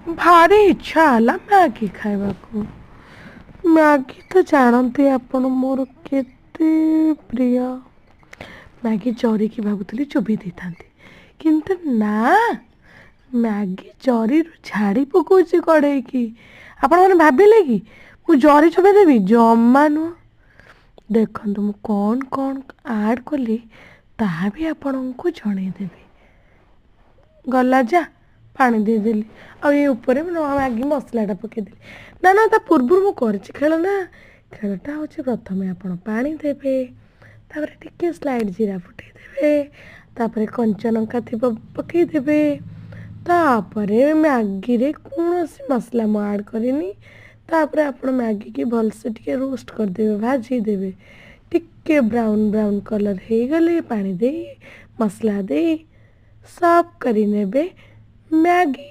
ଭାରି ଇଚ୍ଛା ହେଲା ମ୍ୟାଗି ଖାଇବାକୁ। ମ୍ୟାଗି ତ ଜାଣନ୍ତି ଆପଣ ମୋର କେତେ ପ୍ରିୟ। ମ୍ୟାଗି ଜରିକି ଭାବୁଥିଲି ଚୋବେଇ ଦେଇଥାନ୍ତି, କିନ୍ତୁ ନା, ମ୍ୟାଗି ଜରିରୁ ଝାଡ଼ି ପକାଉଛି କଡ଼େଇକି। ଆପଣମାନେ ଭାବିଲେ କି ମୁଁ ଜରି ଚୋବେଇ ଦେବି? ଜମା ନୁହଁ। ଦେଖନ୍ତୁ, ମୁଁ କ'ଣ କ'ଣ ଆଡ଼୍ କଲି ତାହା ବି ଆପଣଙ୍କୁ ଜଣେଇଦେବି। ଗଲା ଯା, ପାଣି ଦେଇଦେଲି ଆଉ ଏ ଉପରେ ମୁଁ ମ୍ୟାଗି ମସଲାଟା ପକାଇଦେଲି। ନା ନା, ତା ପୂର୍ବରୁ ମୁଁ କରିଛି ଖେଳ। ନା, ଖେଳଟା ହେଉଛି ପ୍ରଥମେ ଆପଣ ପାଣି ଦେବେ, ତାପରେ ଟିକେ ସ୍ଲାଇଡ଼ ଜିରା ଫୁଟେଇ ଦେବେ, ତାପରେ କଞ୍ଚା ଲଙ୍କା ଥିବ ପକାଇଦେବେ। ତାପରେ ମ୍ୟାଗିରେ କୌଣସି ମସଲା ମୁଁ ଆଡ଼୍ କରିନି। ତାପରେ ଆପଣ ମ୍ୟାଗିକି ଭଲସେ ଟିକେ ରୋଷ୍ଟ କରିଦେବେ, ଭାଜିଦେବେ। ଟିକେ ବ୍ରାଉନ୍ ବ୍ରାଉନ୍ କଲର୍ ହେଇଗଲେ ପାଣି ଦେଇ, ମସଲା ଦେଇ ସର୍ଭ କରିନେବେ ମ୍ୟାଗି।